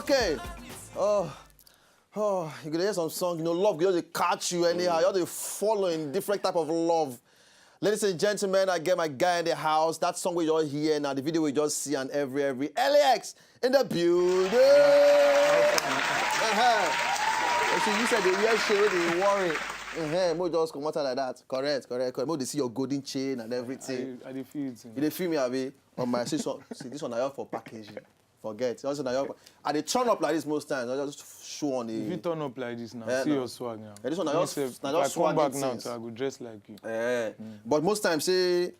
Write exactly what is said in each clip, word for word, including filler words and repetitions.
Okay. Oh, oh, you gonna hear some song, you know, love just dey catch you anyhow. You just dey follow in different type of love. Ladies and gentlemen, I get my guy in the house. That song we just hear now, the video we just see and every, every L A X in the building. Uh-huh. You see, you said the real shit, wey dey worry. Uh-huh. Mo just come out like that. Correct, correct, correct. Mo dey see your golden chain and everything. I, I dey feel it. You dey feel me, abi? On my see, so, see, this one I have for packaging. Forget. This one I have. I dey turn up like this most times. I just show on the. If you turn up like this now, Eh, see no. your swag now. Eh, this one I Me just, sef, I if just I come swag back it now, since. So I go dress like you. Eh, but most times say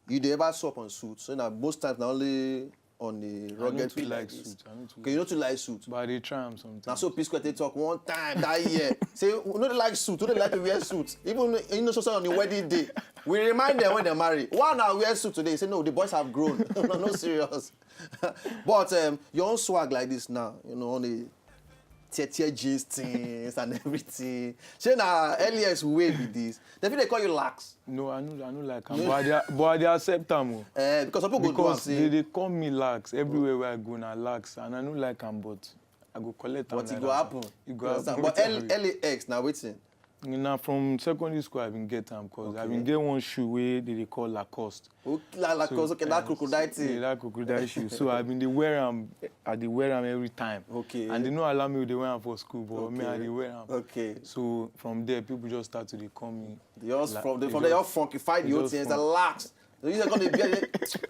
you dey ever show up on suit. So now most times na only on the I no rugged too P like this. Suit. I no too Okay, you no too like suit. But I dey try am sometimes. Na so P Square take talk one time that year. Say we no dey like suit, we dey like to wear suit. Even you know, so on the wedding day, we remind them when they marry. Why now wear suit today? Say no, the boys have grown. No, no serious. But um, your own swag like this now, you know, on the tear tear jeans things and everything. Say na L A X way be this. They fit dey call you lax. No, I no, I no like am. But I dey, but I dey accept am o. Eh, because some people go do am Because they say. dey call me lax everywhere where I go na lax, and I no like am, but I go collect am. But it Like go that. Happen. It go You understand? happen. But L- Wetin I L A X na wetin? Na from secondary school I bin get am, cause I Okay. bin get one shoe wey they dey call Lacoste. Okay, la- la- So, cause okay, that eh, crocodile yeah, thing. That crocodile shoe. So I bin dey wear am. I dey wear am every time. Okay. And they no allow me dey wear am for school, but me I Okay. dey wear am. Okay. So from there, people just start to dey call me. They just La- from they, they from there, just- just funkified they the whole just thing. It's funk- relax. So you just gonna be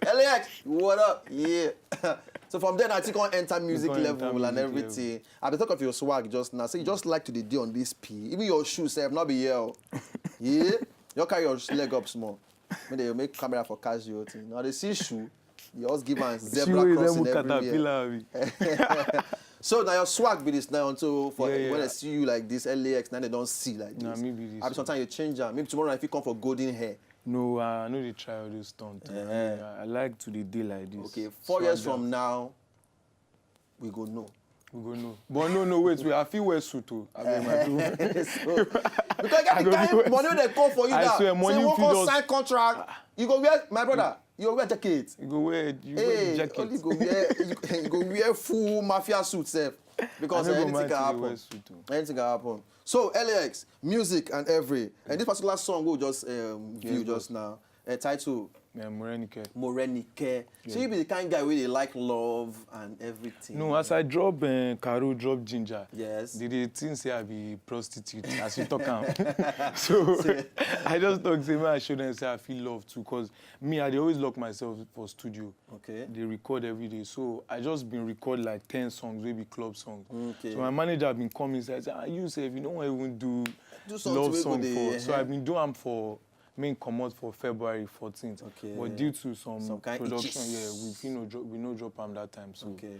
L A X. What up? Yeah. So from there, I think I enter music Go enter level and music everything. I be talk of your swag just now. So you just like to dey dey on this P. Even your shoes, sef, not be here. Oh. Yeah. You carry your leg up small. When they make camera for catch your thing. Now they see shoe. You just give am She zebra wey crossing resemble everywhere. Caterpillar. Abi? So now your swag be this now until for Yeah, yeah. When I see you like this, L A X, now they don't see like this. Nah, me be this. Abi sometimes you change am. Maybe tomorrow if you come for golden hair. No, I no dey try all those stunt. Eh. I, I like to dey dey like this. Okay, four years Swag from down. Now, we go know. We go know. But no, no, wait, wait. I fit wear suit o. Abeg, my people. So, because you get I the go kind fit wear money wey they call for you I now. swear, Say money one fit come just- sign contract. You go wear, my brother. You go wear jacket. You go wear, you wear Hey, jacket. Only go wear, you, you go wear full mafia suit, sef. Because I no go anything mind can to dey happen. Wear suit o. Anything can happen. So L A X, music and every, and this particular song we just um, view Yeah, just now, uh, title Yeah, Morenike. Morenike. So you be the kind guy where they like love and everything. No, as I drop uh, Caro, drop Ginger. Yes. They dey think say I be prostitute as you talk am. So I just talk say make I show them say I feel love too, cause me I dey always lock myself for studio. Okay. Dey record every day, so I just been record like ten songs wey be club songs. Okay. So my manager been call me say, "Ah, you sef, you no wan even do Do something love wey go song dey, for." So eh. I been do am for me comot for February fourteenth. Okay. But due to some, Some kind production, itches. Yeah, we fit no drop, we no drop am that time. So Okay.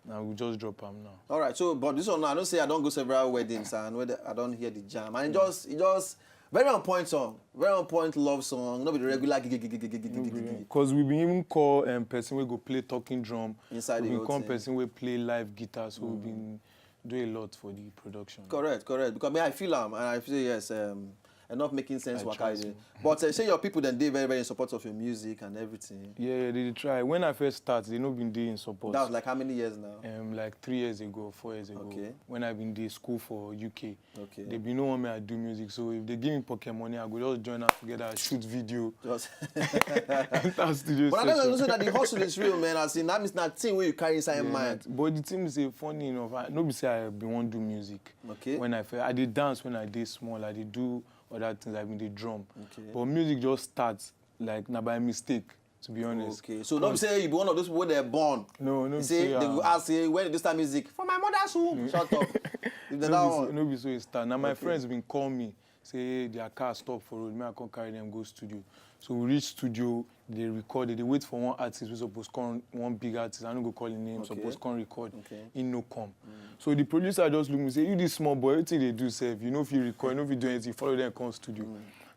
Now we just drop am now. All right, so but this one now, I don't say I don't go several weddings and whether I don't hear the jam, and it just it just very on point song, very on point love song, not be the regular gig, gig, gig, gig, gig, gig, gig, gig, gig. Because we been even call um, person wey go play talking drum. Inside We the been whole call thing. Person wey play live guitar, so we been do a lot for the production. Correct, correct. Because me, I feel am, and I feel yes, um, enough making sense. I Waka trust dey. you. But uh, say your people then they very very in support of your music and everything. Yeah, yeah, they dey try. When I first start, they no been dey in support. That was like how many years now? Um, like three years ago, four years ago, Okay. When I been dey school for U K, Okay. They been no want me I do music, so if they give me pocket money, I go just join am together, shoot video, Just enter studio But I don't know session. say that the hustle is real, man. I see that means that thing where you carry inside Yeah, mind. But the thing is, say funny enough, I no be say I been wan do music. Okay. When I feel, I dey dance when I dey small. I dey do other things. I been dey drum. Okay. But music just start like na by mistake. To be honest. Okay. So don't say you be one of those people where they're born. No, no. You be say say, they go ah, ask say when did you start music? From my mother's womb. Shut up. If they're that no, be, one. no be so e start. Now my Okay. Friends been call me say their car stop for road, make I come carry them go studio. So we reach studio, they record, they wait for one artist wey suppose come, one big artist, I no go call him name, Okay. Suppose come record, Okay. He no come. So the producer just look me say, "You this small boy, wetin you dey do sef? You no fit record, you no fit do anything, follow them come studio."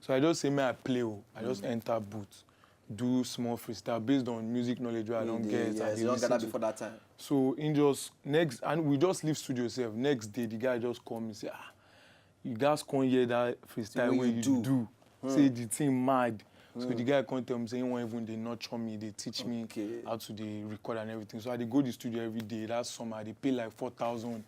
So I just say, "Make I play o." I just enter booth, do small freestyle based on music knowledge wey I don Yeah, get. yeah, I yes, dey you don't listen gather to. Before that time. So he just next, and we just leave studio sef. Next day, the guy just call me say, "Ah, you guys come hear that freestyle Wey wey you you do. do. Say the thing mad." So the guy come tell me say he wan even dey nurture me, dey teach me how to dey record and everything. So I dey go the studio every day. That summer, I dey pay like four thousand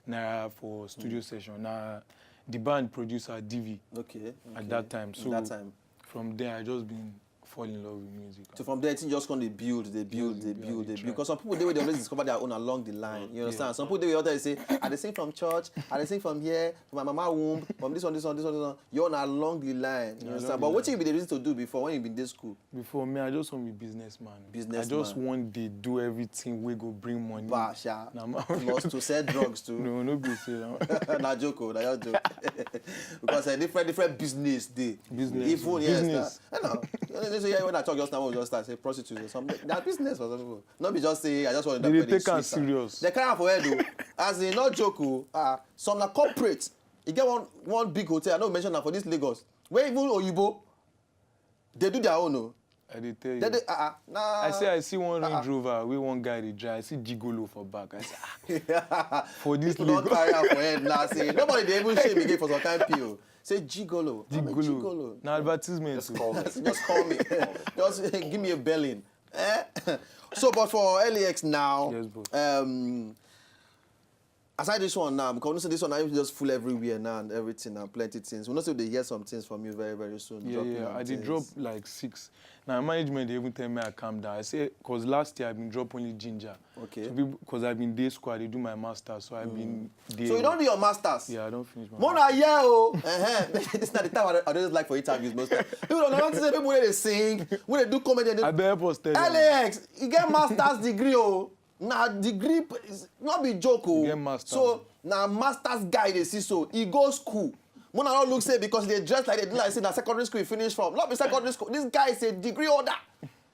naira for studio session. Na the band producer, D V, Okay. at that time. So That time. From there, I just been fall in love with music. So from there, things just come dey build, dey build, dey dey build, build, dey dey try. build. Because some people dey wey dey always discover their own along the line. You understand? Some people dey wey dey say, "I dey sing from church, I dey sing from here, from my mama womb, from this one, this one, this one, this one." Your own along the line. You understand? But wetin you be dey reason to do before when you been dey school? Before me, I just wan be businessman. Businessman. I just wan dey do everything wey go bring money. Basha. Na ma- Plus to sell drugs too. No, no be say na. Na joke o, na your joke. Because uh, different different business dey. Business. Even yes, Business. na- I know. You know, so yeah, when I talk just now, we just start say prostitutes or something. Na business for some people. No be just say I just want to. They dey take am serious. They carry am for head o. As in, not joke o. Ah, some na corporate. E get one one big hotel. I no mention am for this Lagos. Where even oyibo dey do their own o. I dey tell you. They dey ah ah. Nah. I say I see one Range Rover wey one guy dey drive. I see gigolo for back. I say, "Ah, for this People don Lagos." Carry am for head now. Say nobody dey even shame again for some kind P O. Say gigolo. I'm a Gigolo. Gigolo. Na advertisement. Just call me. Just call me. Just give me a belling. Eh? So, but for L A X now, Yes, boss. um, aside this one now, because we know say this one now just full everywhere now and everything and plenty things. We know say they hear some things from you very, very soon. Yeah, Dropping yeah. some I did things. Drop like six. Now management dey even tell me I calm down. I say, cause last year I been drop only ginger. Okay. So because I been day school, I dey do my master, so I been day. So you don do your masters? Yeah, I don finish my. Mona, yeah, oh. Uh-huh. This na the time I, I just like for interviews most time. People don't know say people wey dey sing, wey dey do comedy. They, I beg help us tell them. L A X, you get master's degree, oh. Na degree, is- no be joke, oh. You get master's. So na master's guy dey see so. He go school. Mona no look say because they dress like they do like say na secondary school he finish from. Not be secondary school. This guy is a degree holder.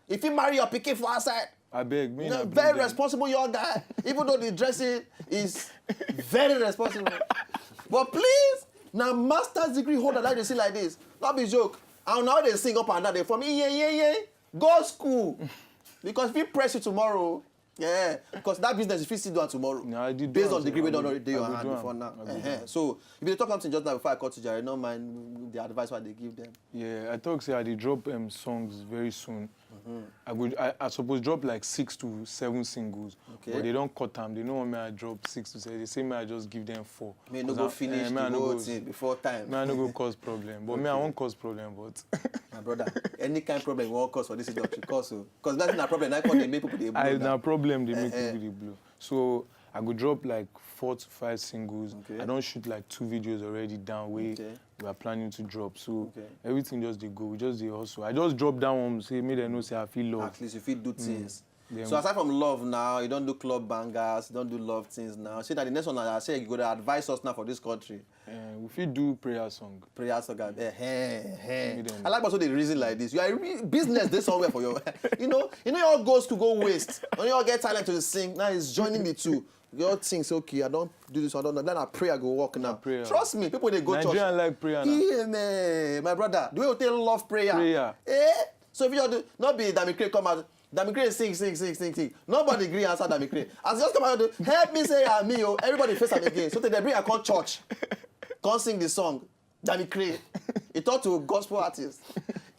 If he marry your pikin for outside, I beg, me no, na very bring them. Responsible young guy. Even though the dressing is very responsible. But please, now master's degree holder like they see like this. Not be joke. And now they sing up and down. They from yeah yeah yeah. Go school. Because if he press you tomorrow, yeah, because that business if you still do it tomorrow. No, I did do Based am, on degree I we don go- already dey I your go hand do am. Before now. I go do Uh-huh. am. So if you dey talk something just now before I cut you, Jerry, no mind the advice what they give them. Yeah, I talk say I dey drop um, songs very soon. I go, I, I suppose drop like six to seven singles, Okay. But they don't cut them. They know me. I drop six to seven. They say me I just give them four. May no 'Cause go I- finish eh, me I the no whole go- thing before time. Me I no go cause problem, but me I won't cause problem. But My brother, any kind problem we won't cause for this industry, cause o. Cause that's na problem. I call dey make people dey blow I down. na problem they make Eh-eh. People dey blow. So I go drop like four to five singles. Okay. I don't shoot like two videos already down way Okay. We are planning to drop. So Okay. Everything just dey go. We just dey hustle. I just drop that one. Say make them know say I feel love. At least you fit do things. Then So aside from love now, you don't do club bangers, you don't do love things now. See that the next one I say you go to advise us now for this country. Eh, we fit do prayer song. Prayer song, eh, eh, eh. Make them I like also the reason like this. You are re- business this somewhere for your, you know, you know you all go school go waste. When you all get talent to sing, now it's joining the two. You all think say okay, I don't do this, I don't know. Then I pray, I go work now. Prayer. Trust me, people they go church. Nigerian like prayer now. Yeah, man, my brother, do you take love prayer? Prayer. Eh? So if you do not be Dami Cray come out, Dami Cray sing, sing, sing, sing, sing. Nobody agree answer Dami Cray. As you just come out, do, help me say I'm me, oh. Everybody face am again. So they bring I come church, come sing the song. Dami Cray. He talk to gospel artists,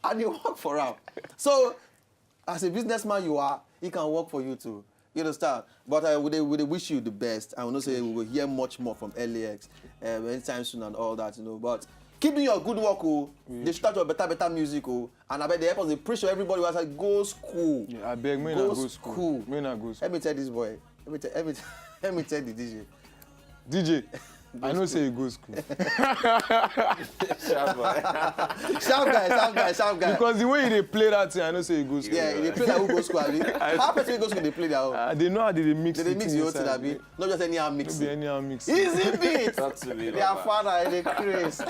and he work for am. So as a businessman you are, he can work for you too. You understand? But I would, would wish you the best. I will not say we will hear much more from L A X uh, anytime soon and all that, you know. But keep doing your good work, oh. They should start your better, better music, oh. And I bet they help us they preach to everybody who has like go school. Yeah, I beg, me Go na go school. school. Me na go school. Let me tell this boy. Let me tell, let me, let me tell the D J. D J, I know say you go school. Sharp boy. Sharp guy, sharp guy, sharp guy. Because the way you dey play that thing, I know say you go school. Yeah, they play like who go school, abi? How person go school they play their own? Uh, they know how they dey mix. They dey the mix thing the whole thing, inside. abi? Not just anyhow No mix. Be anyhow mix. Easy beat. Talk to me, Their Baba. Father, they craze.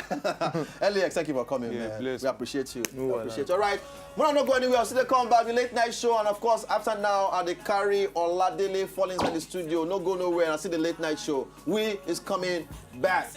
L A X, thank you for coming, Yeah, man. bless. We appreciate you. No We wahala. appreciate you. All right. When I not go anywhere, I'll see the come back, the late night show, and of course, after now, I dey carry Oladele Fallings in the studio. No go nowhere, and I see the late night show. We is coming back.